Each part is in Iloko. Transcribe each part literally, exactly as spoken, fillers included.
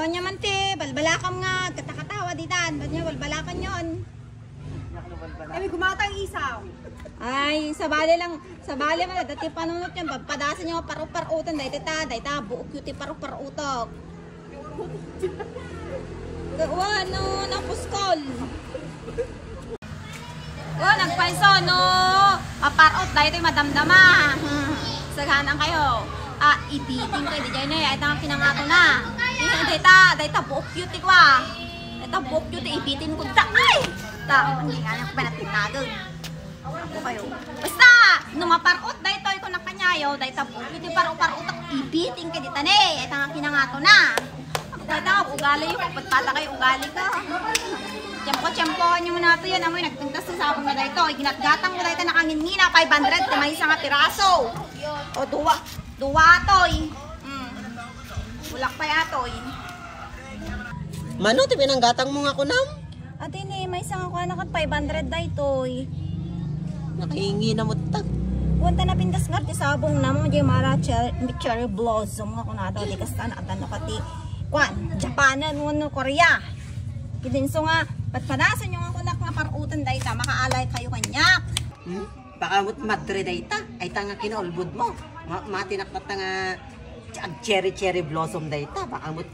Ania man ti balbalakam nga agkatakatawa ditan. Ba't nga balbalakan yon? Kami gumatang isaw. Ay, sabali lang, sabali man, dati panunot yan, pagpadasan nyo, paru-parutan, dahil ta, dahil ta, buok yun ti paru-parutok. Wa, no, napuskol. Oh, nagpaiso, no? Maparot, dahil ito'y madamdama. Hmm. Saganan kayo. Ah, ibiting kayo, di dyan eh. Ay, tanga kinangato na. Eh, dahil ta, dahil ta buok cute ko ah. Dahil ta buok cute, ibiting ko. Ta, ay! Ta, hindi nga yung pinatinagan. Ako kayo. Basta, no maparot, dahil ito'y ko nakanyayo, dahil ta buok cute, paro-paro utak, ibiting kayo di tane. Ay, tanga kinangato na. Dada, ugali yung pagpatpata kay ugali ka. Tiyempo-tiyempoan yung muna ito yan. Amoy nagpintas sa sabong na dayto. Iginatgatang mo dayto, nakangingina, five hundred, ti maysa nga piraso. O, duwa. Duwa atoy. Mm. Bulak pa yatoy. Mano, ti pinanggatang mo nga kunam? Ati ni, maysa nga kuana kat five hundred daytoy. Nakaingi na mo ta. Kuwan ta napintas nga ti sabong na mo, di mara cher-, cherry blossom nga kunada, di kasta na, adano ka ti, kuwan, Japanan, wenno Korea. Kidinso nga, patpadasan nyo nga kunak nga parutan dayta, makaalay kayo kanyak. Hmm? Baka mo't madre dayta, ay ta nga kinaulbod mo. Ma-, matinak pa ta nga ag cherry cherry blossom dayta, baka mo't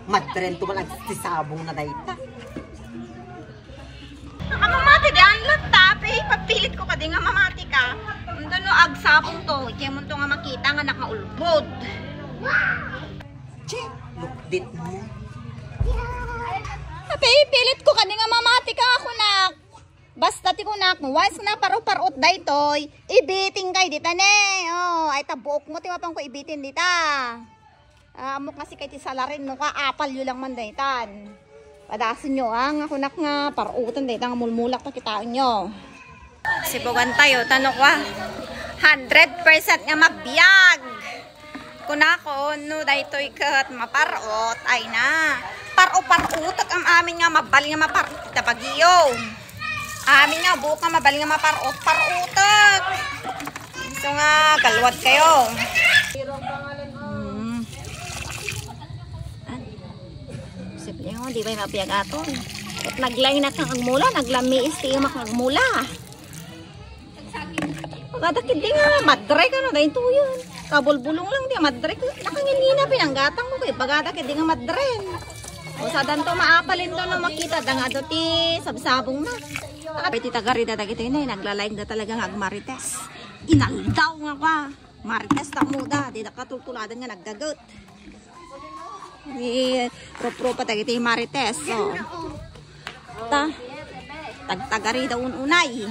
madren to man agtisabong na dayta. Nakamamati di an latta, pe, pagpilit ko kadi nga mamati ka. Unda no agsabong to, ikemon to nga makita nga nakaulbod. Che, lukdit mo. Ape, pilit ko kadi nga mamati ka, ako nak. Basta ti kunak, no, once na paro-parot daytoy, ibiting kay dita ne. Oh, ay ta buok mo ti mapan ko ibiting dita. Ah, amok nga si kay ti salarin mo ka, apal yo lang man daytan. Padasen yo, ah, nga kunak nga parutan dayta nga mulmulak ta kitaen yo. Sibugan tayo, tanok wa. Hundred percent nga mabiag. Kunako, no daytoy ket maparot, ay na. Paro-parotek am amin nga mabali nga maparot ita bagyo. Amin nga buok nga mabali nga maparot, parotek. So nga, galwad kayo. Hmm. Ah. Sip niyo, di ba yung mapiag aton? At naglain na kang agmula, naglamiis ti imak agmula. Pagkadakit di nga madre ka na, dahil tuyon. Kabulbulong lang di, madre ka. Nakangingina, pinanggatang mo, kay pagkadakit di nga madre. O, sa danto, maapalin to, no, makita, da nga do ti sabsabong na. Nakapit ti tagarida, dagito yun, eh, naglalayag da talaga nga agmarites. Inaldaw nga kwa. Marites ta muda, di da katultuladan nga naggaget. Ni rup-rupa dagiti marites, so. Ta, tagtagari da un-unay.